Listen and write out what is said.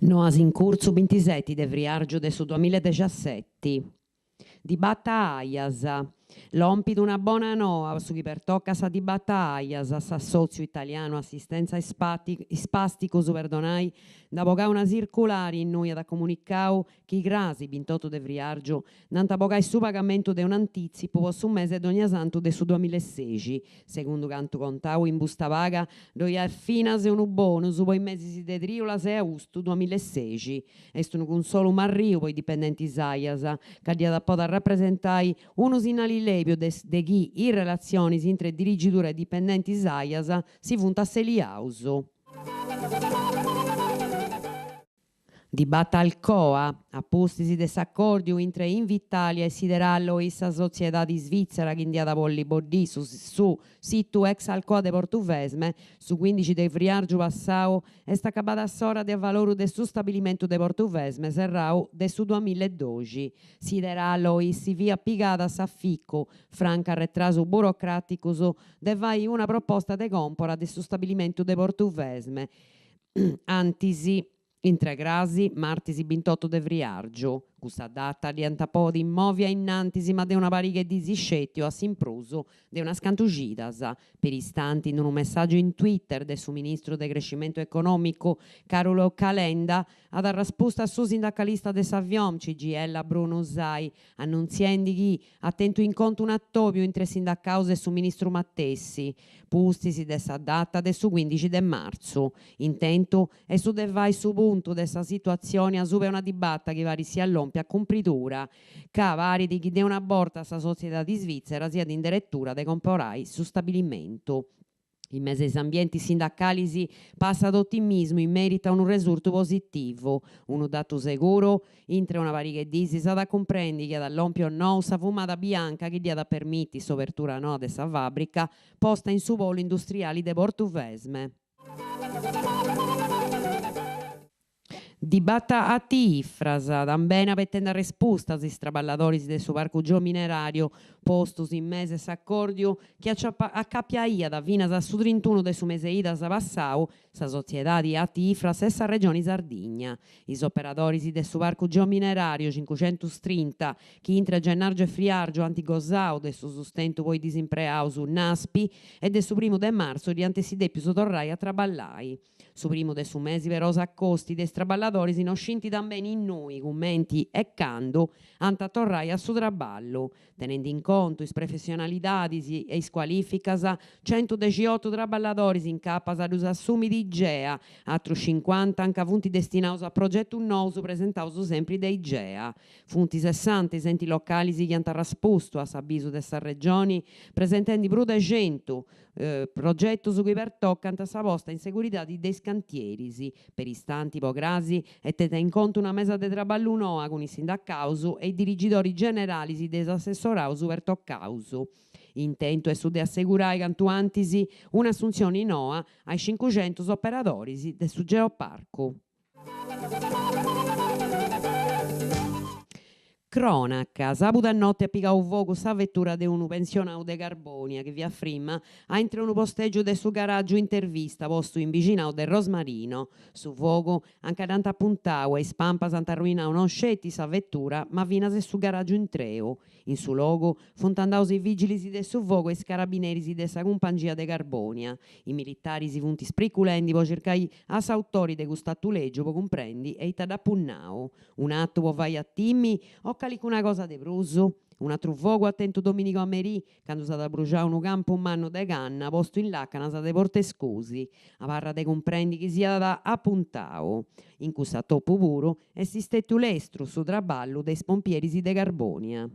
Noas in curtzu bintiseti de friàrgiu de su duamilla e dexaseti. Dibata Aias. Lompit una bona noa po su chi pertocat sa dibata Aias, s'assòtziu italianu assistenza ispàsticus, perdonai, nd'at bogau una circulari innui at comunicau chi crasi, bintotu de friàrgiu, nd'ant a bogai su pagamentu de un'antìtzipu po su mese de Donniasantu de su duamilla e sexi. Segundu cantu contau in busta paga, ddoi at finas unu bonus po is mesis de trìulas e austu duamilla e sexi. Est unu cunsolu marriu po is dipendentis Aias, ca diat a podi arrapresentai unu sinnali lèbiu de chi is relatzionis intre dirigidura e dipendentis Aias si funt asseliaus. Dibata Alcoa, a pustis de s'acòrdiu intre Invitalia e Sideralloy sa sotziedadi svitzera chi nd'iat a bolli boddì su su situ ex Alcoa de Portuvesme, su cuindixi de friàrgiu passau est acabada s'ora de avaloru de su stabilimentu de Portuvesme serrau de su duamilla e doxi. Sideralloy si fiat pigada s'aficu, franca arretrasus burocràticus, de fai una proposta de còmpora de su stabilimentu de Portuvesme Antis, intre crasi, martis bintotu de friàrgiu. Custa data dd'iant podi movi a innantis ma de una pariga 'e dis sceti o a s'imprus de unas cantu cidas. Peristanti in unu messàgiu in Twitter de su ministru de Crescimentu Econòmicu, Càrulo Calenda, at arraspustu a su sindacalista de sa Fiom CGIL Brunu Usai, annuntiendi chi at tentu in contu un'atòbiu intre sindacaus e su ministru matessi, pustis de sa data de su cuindixi de martzu. Intentu est su de fai su puntu de sa situatzioni asuba 'e una dibata chi parit siat lòmpia a cumpridura, ca parit chi de una borta sa sotziedadi svitzera siat in deretura de comporai su stabilimentu. In mesu a is ambientis sindacalis passat otimismu in meritu a unu resurtu positivu. Unu datu seguru, intre una pariga 'e dis s'at a cumprendi chi at a lompi o nou sa fumada bianca chi dd'iat a permiti s'obertura noa de sa fàbrica posta in su polu industriali de Portuvesme. Dibata AT Ifras, tambeni abetendi arrespustas is traballadoris de su parcu geomineràriu postus in mesu 'e s'acòrdiu chi acapiaiat finas a su trintunu de su mese 'e idas passau sa sotziedadi AT Ifras e sa Regioni Sardigna. Is operadoris de su parcu geomineràriu cincuxentustrinta chi intre gennàrgiu e friàrgiu ant gosau de su sustentu po is disimpreaus Naspi e de su primu de martzu dd'iant essi dèpius torrai a traballai. Su primu de su mesi però s'acosti de is traballadoris no scint tambeni innui, cumenti e candu ant a torrai a su traballu. Tenendi in contu is professionalidadis e is cualìficas, centudexiottu traballadoris incapas ddus assumit Igea, atrus cincuanta nca funt destinaus a progetus nous presentaus sempri de Igea. Funt sessanta is enti localis chi ant arraspustu a s'abisu de sa Regioni presentendi prus de centu Progetus chi pertocant sa posta in seguridadi de is cantieris. Peristanti po crasi est tenta in contu una mesa de traballu noa cun is sindacaus e is dirigidoris generalis de is assessoraus pertocaus. Intentu est su de assegurai cantu antis un'assuntzioni noa a is cincuxentus operadoris de su Geoparcu. Crònaca, Sàbudu a note at pigau fogu sa vetura de unu pensionau de Carbònia chi fiat frima a intre unu postègiu de su garàgiu Intervista postu in bixinau de Rosmarino. Su fogu anca dd'ant apuntau e is pampas ant arruinau non sceti sa vetura ma finas su garàgiu intreu. In su logu funt andaus is vìgilis de su fogu e is carabineris de sa cumpangia de Carbònia. Is militaris funt spriculendi po circai a s'autori de cust'atu lègiu po cumprendi e ita dd'at punnau. Un'atu po fai a timi o calicuna cosa de prus? Un'atru fogu at tentu domìnigu a merì, candu s'at abruxau unu campu mannu de canna postu in làcanas de Portescusi. Abarrat de cumprendi chi siat apuntau. In cuss'atopu puru est stètiu lestru su traballu de is pompieris de Carbònia.